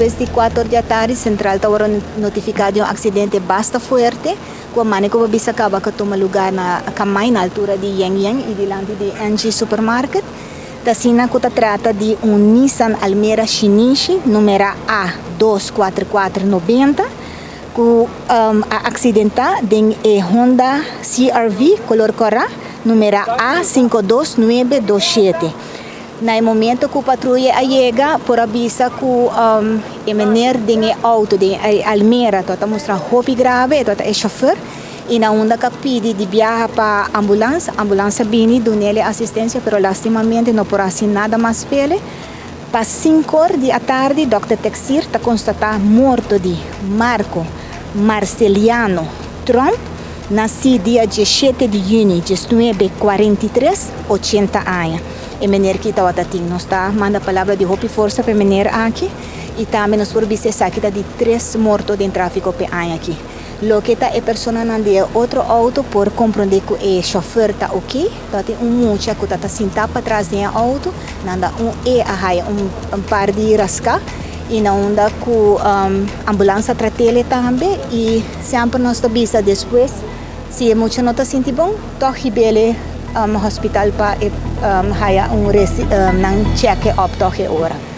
Despues di 4 di atardi, Central ta wordo notifica di un accidente basta fuerte, cu a mane cu bo bisa caba cu a tuma lugar na Kamay na altura di Yen Yen y dilanti di NG Supermarket. Ta asina cu ta trata di un Nissan Almera Shinichi numera A dos cuatro cuatro nobenta cu a accidenta den e Honda CRV color cora numera A cinco dos nuebe dos shete. Na e momento cu patruye a yega por a bisa cu e meneer den e auto, den e Almera, tabata mustra hopi grave, e tabata e chauffeur y na unda cu a pidi di biaha pa ambulans, ambulans a bini dunele asistencia pero lastimamente no por haci nada mas p'ele. Pa cincor di atardi Dòkter Texier ta constata morto di Marco Marceliano Tromp, naci dia diesshete di juni diesnuebe 43, 80 aña. E meneer ki tawata tin. Nos ta manda palabra di hopi forsa pa e meneer aki y tambe nos por bisa esaki ta di tres morto den trafico p'e aña aki. Loke ta e personanan di e otro auto por comprende cu e chauffeur ta ok, tabatin un mucha cu ta sinta patras den e auto, nan da un e a haya un par di rasca y na unda cu ambulance a tratele tambe y semper nos ta bisa despues si e mucha no ta sinti bon toch hibele hospital pa e haya un nan check up toch e ora.